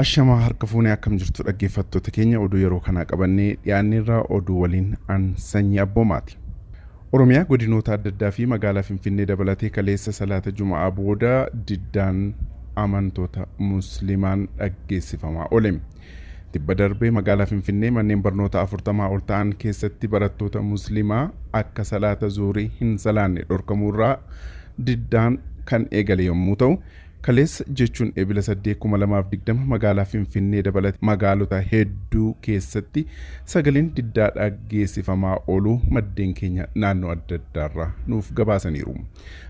Ashamaa harka fuunee akkam jirtu dhaggeeffattoota keenya oduu yeroo kanaa qabannee dhiyaanneerraa oduu waliin an Sanyii Abboomaati. Oromiyaa godinoota adda addaa fi magaalaa Finfinnee dabalatee kaleessa salaata Juma'aa booda diddaan amantoota Musliimaan dhaggeessifamaa oole. Tibba darbe magaalaa Finfinnee manneen barnootaa 40 ol ta'an keessatti barattoota Musliimaa akka salaata Zuurii hin salaanne dhorkamuurraa diddaan kan eegale yommuu ta'u, Kaleessa jechuun Ebila 8, 2020 magaalaa Finfinnee dabalatee magaalota hedduu keessatti sagaleen diddaa dhaggeessifamaa ooluu maddeen keenya naannoo adda addaarraa nuuf gabaasaniiru.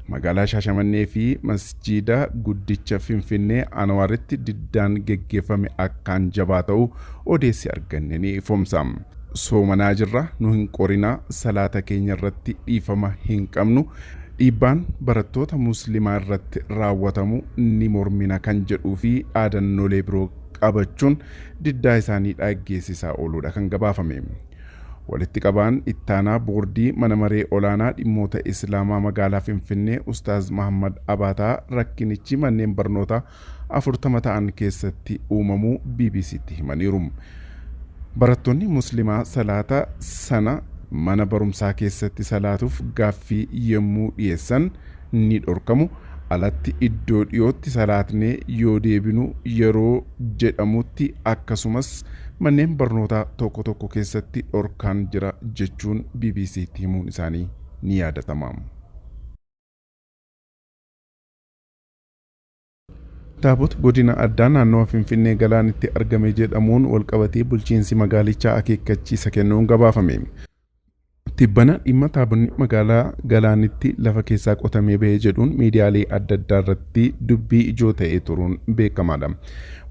Magaalaa Shaashamannee fi Masjiida guddicha Finfinnee Anawaaritti diddaan geggeeffame akkaan jabaa ta'uu odeessi arganne ni ifoomsa. Soomanaa jirra, nu hin qorinaa, salaata keenya irratti dhiifama hin qabnu, Dhiibbaan barattoota Muslimaa irratti raawwatamu ni mormina kan jedhuu fi dhaadannoolee biroo qabachuun diddaa isaanii dhaggeessisaa ooluudha kan gabaafame. Walitti qabaan ittaanaa boordii mana maree olaanaa dhimmoota Islaamaa magaalaa Finfinnee Ustaaz Mahammad Abaataa rakkinichi manneen barnootaa 40 ta'an keessatti uumamuu BBCtti himaniiru. Barattoonni Muslimaa salaata sana mana barumsaa keessatti salaatuuf gaaffii yommuu dhiyeessan ni dhorkamu. Alatti iddoo dhiyootti salaatnee yoo deebinu yeroo jedhamutti akkasumas manneen barnootaa tokko tokko keessatti dhorkaan jira jechuun BBCtti himuun isaanii ni yaadatama. Taabota Godina Addaa Naannawa Finfinnee Galaanitti argame jedhamuun walqabatee bulchiinsi magaalichaa akeekkachiisa kennuun gabaafame. Tibbana dhimma taabonni magaalaa Galaanitti lafa keessaa qotamee bahe jedhuun miidiyaalee adda addaa irratti dubbii ijoo ta'ee turuun beekamaadha.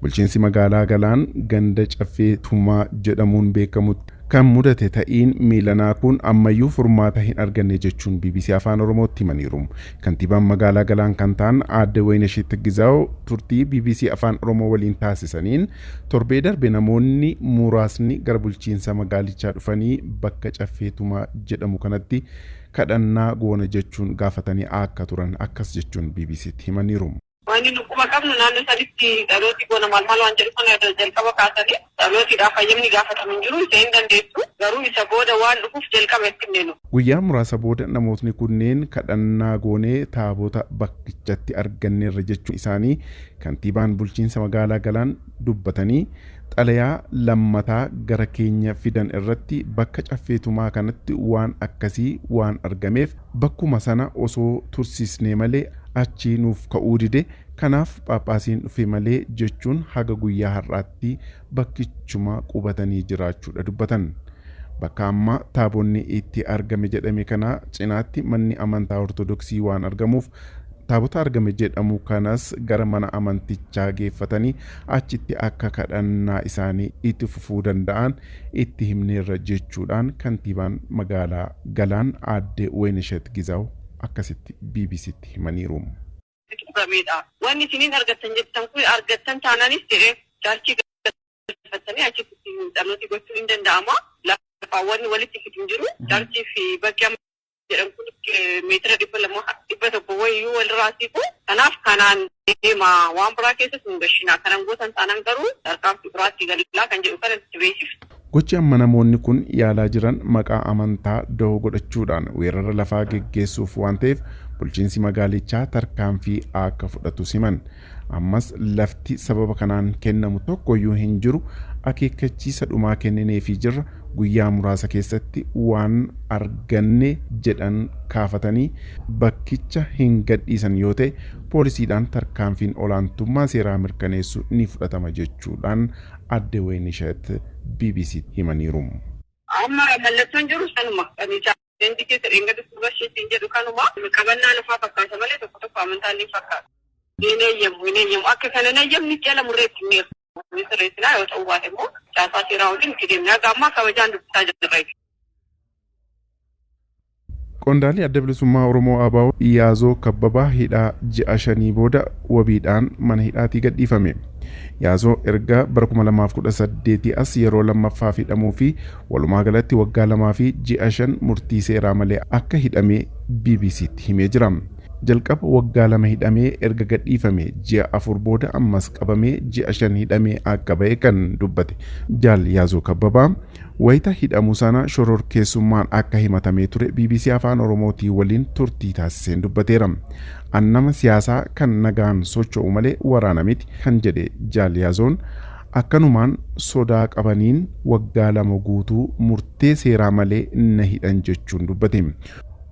Bulchiinsi magaalaa Galaan ganda Caffee Tumaa jedhamuun beekamutti Kan mudate ta'iin miilanaa kun ammayyuu furmaata hin arganne jechuun bbc Afaan Oromootti himaniiru. Kantiibaan magaalaa Galaan kan ta'an Aadde Wayinasheet Gizaaw turtii bbc Afaan Oromoo waliin taasisaniin torbee darbe namoonni muraasni gara bulchiinsa magaalichaa dhufanii bakka Caffee Tumaa jedhamu kanatti kadhannaa goona jechuun gaafatanii aakka turan akkas jechuun BBCtti himaniiru. Wanni nu quba qabnu naannoo sanitti dhalooti goona maal maal waan jedhu kana jalqaba kaasanii dhalootiidhaaf hayyamni gaafatamu hin jiru isa hin dandeessu garuu isa booda waan dhufuuf jalqaba itti himne nu. Guyyaa muraasa booda namootni kunneen kadhannaa goonee taabota bakkichatti arganneerra jechuun isaanii kantiibaan bulchiinsa magaalaa Galaan dubbatanii xalayaa lammataa gara keenya fidan irratti bakka Caffee Tumaa kanatti waan akkasii waan argameef bakkuma sana osoo tursiisnee malee achii nuuf ka'uu dide, kanaaf Phaaphaasiin dhufe malee jechuun haga guyyaa har'aatti bakkichuma qubatanii jiraachuudha dubbatan. Bakka amma taabonni itti argame jedhame kana cinaatti manni amantaa Ortodoksii waan argamuuf taabota argame jedhamu kanas gara mana amantichaa geeffatanii achitti akka kadhannaa isaanii itti fufuu danda'an itti himneerra jechuudhaan kantiibaan magaalaa Galaan aadde Waynishet Gizaw akkasitti BBCtti himaniiru. Dhugameedha. Wanni isin hin argattan jettan kun argattan taanaanis jedhee jaarchii galfattanii achitti ittiin dhalooti gochuun hin danda'ama. Lafaan wanni walitti fidu hin jiru. Jaarchii fi bakki amma jedhan kun meetira 200 100 wayiyyuu walirraa siqu. Kanaaf kanaan deema waan biraa keessas hin gashinaa. Kanan gootan taanaan garuu tarkaanfii biraatti gallaa kan jedhu kana itti beeksifna. Gochi amma namoonni kun yaalaa jiran maqaa amantaa dahoo godhachuudhaan weerara lafaa geggeessuuf waan ta'eef bulchiinsi magaalichaa tarkaanfii akka fudhatus himan. Ammas lafti sababa kanaan kennamu tokkoyyuu hin jiru, akeekkachiisa dhumaa kennineefii jirra, guyyaa muraasa keessatti waan arganne jedhan kaafatanii bakkicha hin gadhiisan yoo ta'e poolisiidhaan tarkaanfiin olaantummaa seeraa mirkaneessu ni fudhatama jechuudhaan Aadde Wayinishet BBCtti himaniiru. Amma mallattoon jiru sanuma. Kan chaalenjii keessa dheengadda suuraa isheetiin jedhu kanuma. Qabannaa lafaa fakkaata malee tokko tokko amantaan ni fakkaata. Hin eeyyamu, hin eeyyamu. Akka kana hin eeyyamne jala murree itti himneerra. Ni sirreessinaa yoo ta'uu baate immoo caasaa seeraa waliin itti deemna. Haga ammaa kabajaan dubbisaa jirra. Qondaalli Adda Bilisummaa Oromoo ABO Yaazoo Kabbabaa hidhaa ji'a shanii booda wabiidhaan mana hidhaatii gadhiifame. Yaazoo erga bara 2018 as yeroo lammaffaaf hidhamuu fi walumaa galatti waggaa lamaa fi ji'a shan murtii seeraa malee akka hidhame BBCtti himee jira. Jalqaba waggaa 2 hidhamee erga gadhiifame ji'a 4 booda ammas qabamee ji'a 5 hidhamee akka ba'e kan dubbate Jaal Yaazoo Kabbabaa wayita hidhamu sana shororkeessummaan akka himatamee ture BBC Afaan Oromootii waliin turtii taasiseen dubbateera. An nama siyaasaa kan nagaan socho'u malee waraana miti kan jedhe Jaal Yaazoon akkanumaan sodaa qabaniin waggaa 2 guutuu murtee seeraa malee na hidhan jechuun dubbate.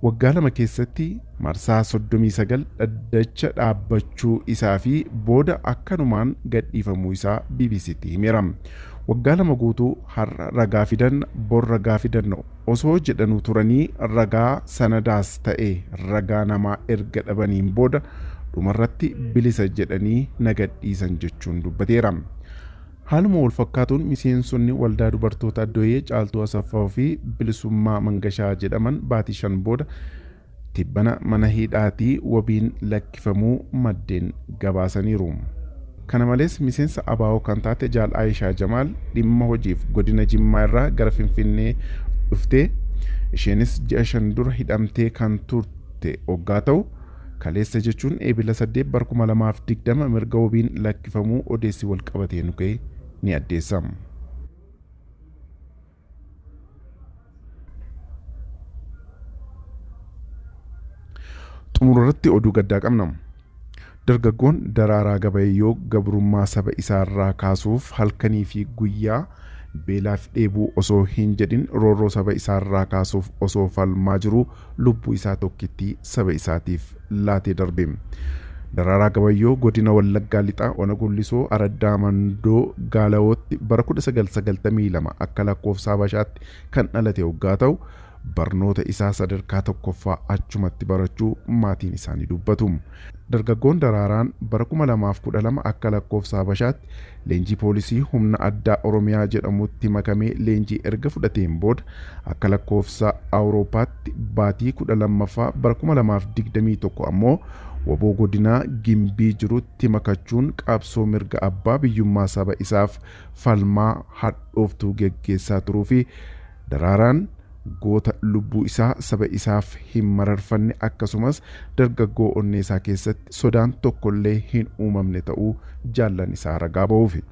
Waggaa 2 keessatti marsaa 39 dhaddacha dhaabbachuu isaa fi booda akkanumaan gadhiifamuu isaa BBCtti himeera. Waggaa 2 guutuu har'a ragaa fidan bor ragaa fidan osoo jedhanuu turanii ragaa sanadaas ta'e ragaa namaa erga dhabaniin booda dhumarratti bilisa jedhanii na gadhiisan jechuun dubbateera. Haaluma walfakkaatuun miseensonni Waldaa Dubartoota Addooyee Caaltuu Asaffaaw fi Bilisummaa Mangashaa jedhaman baatii 5 booda tibbana mana hidhaatii wabiin lakkifamuu maddeen gabaasaniiru. Kana malees miseensa ABO kan taate Jaal Ayishaa Jamaal dhimma hojiif godina Jimmaa irraa gara Finfinnee dhuftee isheenis ji'a 5 dura hidhamtee kan turte oggaa ta'u, Kaleessa jechuun Eebila 8 bara 2020 mirga wabiin lakkifamuu odeessi walqabatee nu gahe ni addeessa. Xumura irratti oduu gaddaa qabna. Dargaggoon Daraaraa Gabayyoo gabrummaa saba isaarraa kaasuuf halkanii fi guyyaa beelaaf dheebuu osoo hin jedhin roorroo saba isaarraa kaasuuf osoo falmaa jiruu lubbuu isaa tokkittii saba isaatiif laatee darbe. Daraaraa Gabayyoo godina Wallaggaa Lixaa Ona Gullisoo Araddaa Mandoo Gaalawootti bara 1992 akka lakkoofsa Habashaatti kan dhalate hoggaa ta'u, barnoota isaa sadarkaa tokkoffaa achumatti barachuu maatiin isaa ni dubbatu. Dargaggoon Daraaraan bara 2012 akka lakkoofsa Habashaatti leenjii poolisii humna addaa Oromiyaa jedhamutti makamee leenjii erga fudhateen booda akka lakkoofsa Awurooppaatti baatii 12ffaa bara 2021 ammoo wbo godinaa Gimbii jirutti makachuun qabsoo mirga abbaa biyyummaa saba isaaf falmaa hadhooftuu geggeessaa turuu fi Daraaraan goota lubbuu isaa saba isaaf hin mararfanne akkasumas dargaggoo onnee isaa keessatti sodaan tokkollee hin uumamne ta'uu jaallan isaa ragaa bahuufi.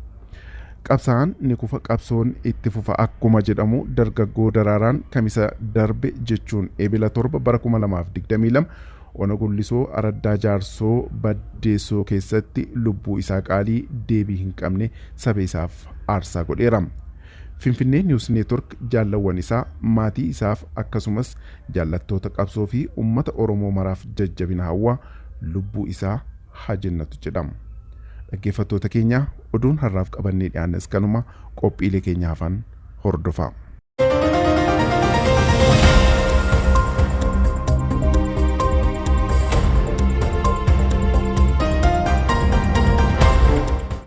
Qabsaa'aan ni kufa qabsoon itti fufa akkuma jedhamu dargaggoo Daraaraan Kamisa darbe jechuun Ebila 7 bara 2022 Ona Gullisoo Araddaa Jaarsoo Baddeessoo keessatti lubbuu isaa qaalii deebii hin qabne saba isaaf aarsaa godheera. Finfinnee News Network jaallawwan isaa, maatii isaaf akkasumas jaallattoota qabsoo fi ummata Oromoo maraaf jajjabina hawwa, lubbuu isaa haa jennatu jedha. Dhaggeeffattoota keenya oduun har'aaf qabannee dhiyaannes kanuma qophiilee keenya hafan hordofaa.